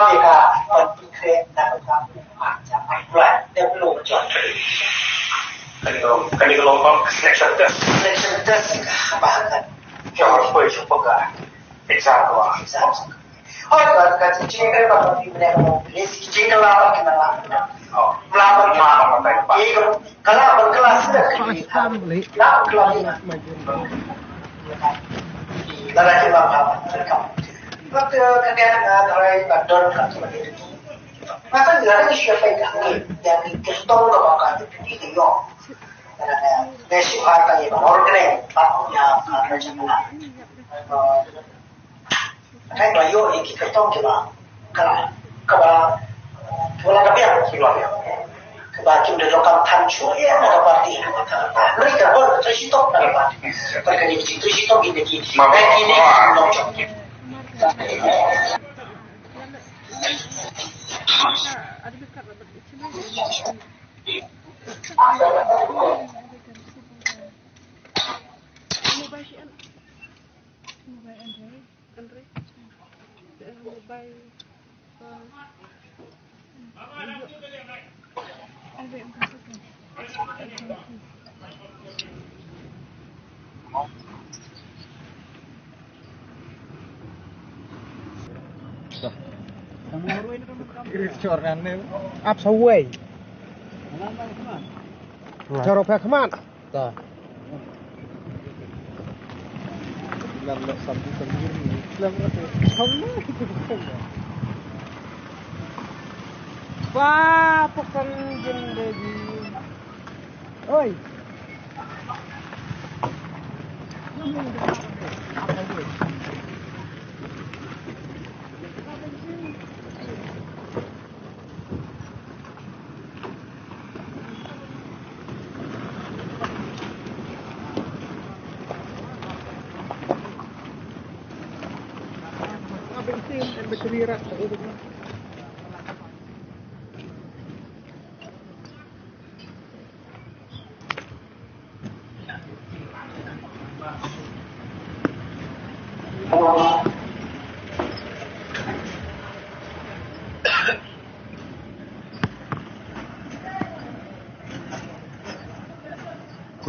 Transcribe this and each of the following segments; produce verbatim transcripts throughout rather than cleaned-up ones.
Ka ban pynkhre na ka kam ka jam ai pulai. Dep lo ka jam. Kani ka long, kani ka long bam selection test. Selection test ka ba ka. Jom poi shu peka. Exam ko. Exam. Hoi ka ka jingkren ba ka pi bne ko. Ni si jingkren la ba ka na la. Oh. La ba ka. La ba ka. Ka la ba ka la sida ka. First family. La ba ka la. La la ki la ba ka. Ka ka ka ka na rai ba don ka. Masa ni la ni shi ka ka. Ya ki ka tong ka ba ka. Ki ki yo. Ka na ka. Ni shi ba ka ni ba. Or ka ni. Ba ya ka ka. Ka ba ïoh ïa ki kyrtong kiba, ka, kaba, kiba la ka biang, kiba la biang. Kaba kim da donkam than shuh ïa na ka party. Mereka pun tu shitom na ka party. Mereka ni tu shitom kita ki. Mereka ni nongchong. Ap sawei. Charo pha khmat. Ta. Lam lam sambu sambu ni. Lam lam sambu. Wah, pekan jendegi. Oi.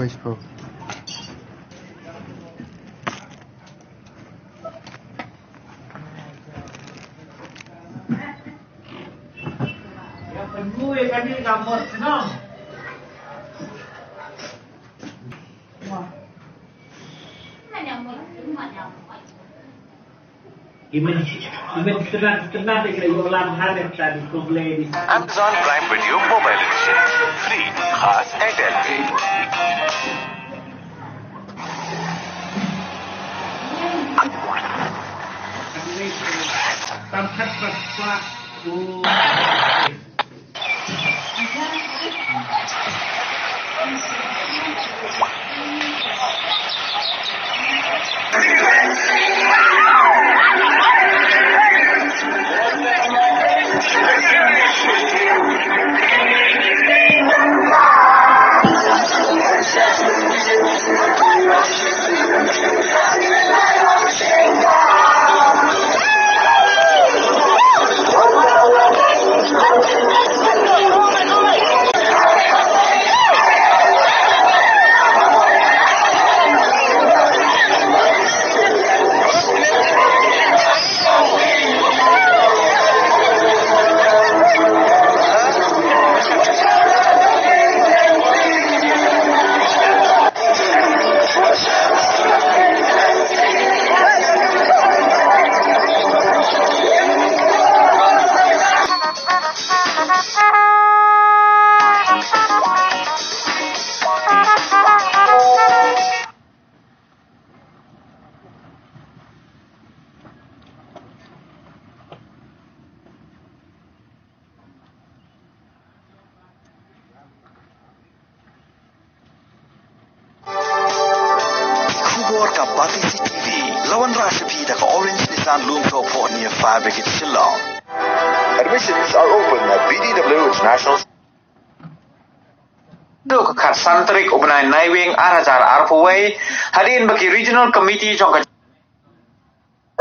Khublei shibun. Amazon Prime Video Mobile Edition, free, खास Airtel पे। Ki khubor ka Batesi TV, la wanrah sha phi da ka Orange Nissan Lumthophohnia Fire Brigade Shillong. Admissions are open at B D W International. Naduh ka khatsan tarik u bnai Naiwieng ar hajar arphew wei, hadien ba ki Regional Committee jong ka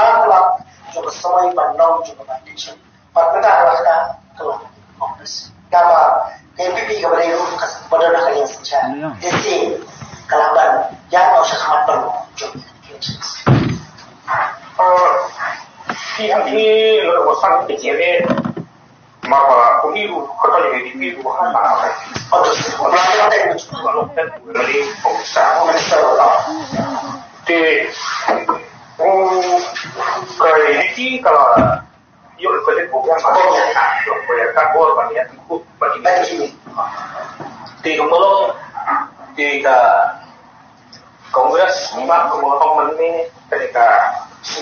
klam klam jong ka samoi ban long jong ka election. Bad mynta ka la ka la Congress. Kaba ka N P P kaba dei ruh ka ba don ha ka liang synshar. Te te ka la ban ïa ka sha khmat ban long jong ka election. Ki hang ki lo ko san ki jere. Ma ba ko mi ru ko to ni mi ru ha ma. Te u ka ni ki ka la yo ko le ko ya ko ya ka ko ya ka ko ba ni ya ko ba ni. Te ko mo te ka Congress ba ko mo hong man ni ka ni ka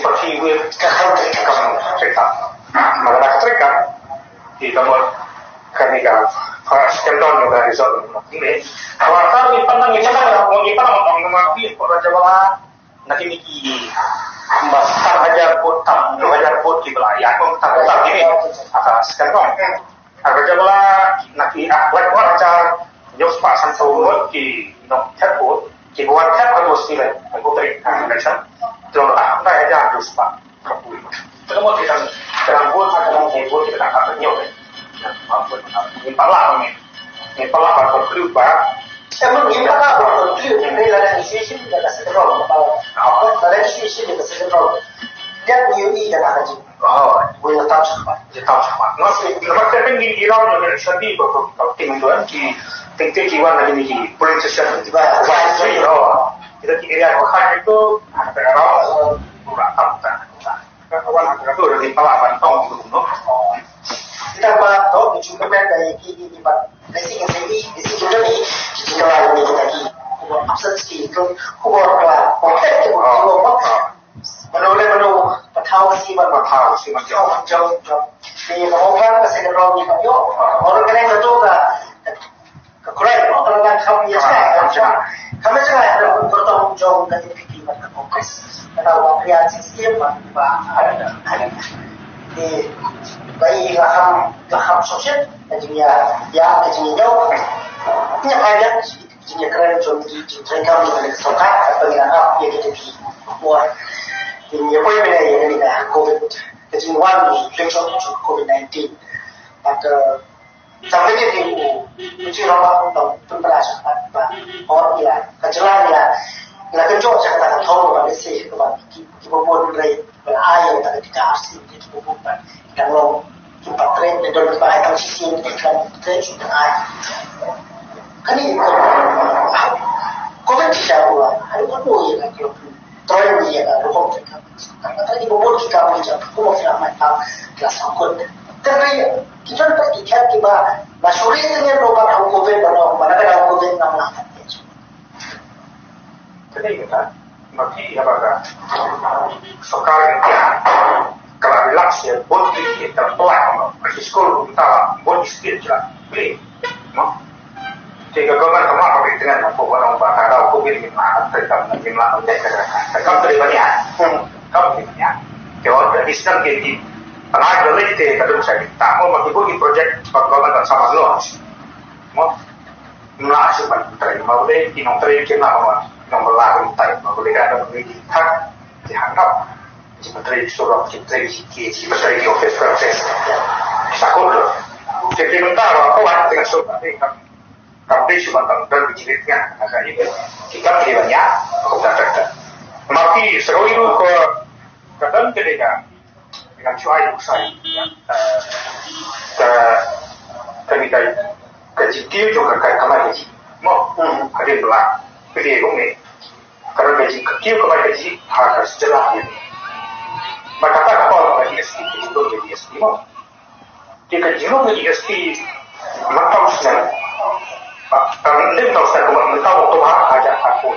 party wi ka ka ka ka ka ma ka ka ka ki ka mo ka ni ka ka skandal ni ka result ni ka wa ka ni pandang ni pandang ni pandang ni ma ki ko raja bala na ki ni ki ba star hajar ko tam dua hajar ko ki bala ya ko tam tam ni aka skandal. Aka jabala na ki ah wat wat cha nyok pa san so ngot ki nok thep ko ki buat thep ko sila ko tri ka san. Tro ah ta ja dus pa. Tro mo ki san tro buat sa kan ki buat ki ta ka nyok. Ni pala ni. Ni pala ba ko kru ba. Em ni pala ba ko kru ni la ni sisi ni ka sa ko. Ba la ni sisi ni ka sa ko. Dia ni ni da ka ji. Oh, wei la tam shakmat. Ïa tam shakmat. Nga si, nga ba ka ngi ïa ram na sha di ba ko ka ting don ki ting te ki wan na ni ki polling station ki ba ba ki ro. Kita ki area ko ka ko ka ro ko ra tam ta. Ka wan ka to ni pala ban tong tu no. Kita ba to ni chu ka ba ka ki ki ba. Ni si ni si ni si ni ni ki ki la ni kita ki. Ko absence ki ko ko la ko te ko ko. Mano le mano pathaw si man pathaw si man jong jong jong. Ni ko kan ka se ro ni ko yo. Oro kene ka tu ka ka kurai ko ka ngan kham ye sa. Kham ye sa ko tong jong ka N P P man ka Congress. Ka ta wa pria si si man ba ada ada. Ni bai la kham la kham sosial ka jing ya ya ka jing ya. Ni pa ya. Jingïakren jong ki jingtrei kam jong ka sorkar kaba ngi la ap ïa kita ki. Wa jingïa poi bynta ïa kane ka covid, ka jingwan jong ka covid nineteen. Bad, eh, sampai ni ki u u jingïarap ba tang pynbna sorkar ba hor ïa ka jylla ïa la ka jong ka thong ba ni si kaba ki kiba bun rei ba la ai ïa ka tika arsi ki kiba bun ba ki dang long ki patrei ne don kiba ai tang shisien ki kan patrei shu dang ai. Kane ko ko ban ti sha ko ai ko ko ïa ka ko trei ni ïa ka ko ko ka patrei kiba bun ki ka bun ja ko ko mai tang klas ko. Trei ki jon pa ki khat kiba la suri ne ro ba ko ko ba no ba na ka ko ba na la. Kane kata, ma phi haba ka sorkar India ka la relax ïa bun ki ki ta pla ka skul ta bun ki skul ja. Pli. No. Te ka government ka ma ka bi tngan ko ba nong ba ka dau ko bi ma ka ta ka ni ma ka ta ka ta ka ta ba nia. Ka bi nia. Ke wa da islam ke ki. Ana da le te ka dum sa ta mo ma ki bun ki project ba government ka sama lo. Mo. Mla shu ban trei ma u dei ki nongtrei ki mla ma nong bala rum tai ma u dei ka dong ni ki thak ki hangap ki ban trei surok ki trei ki ki ki ban trei ki office ka office. Sa ko lo. Te te mynta ba ko wat teng suk ate kam kam dei shu ban tang don ki jingit nga ka ini. Kita ki ban ya ko ta ta. Ma ki saroi ru ko ka don ka dei ka ngam shu ai u sai. Ka ka ni ka ka jingkiew jong ka ka kamai ka ji. Mo. Ka dei bla. Ka dei ru ni. Ka don ka jingkiew kamai ka ji ha ka sejla ni. Ma kata ka pau ka D S P ka jingkiew ka D S P mo. Te ka jingkiew ka D S P man tau snem. Ba tang lim tau snem ko man tau to ha ka ja ka ko.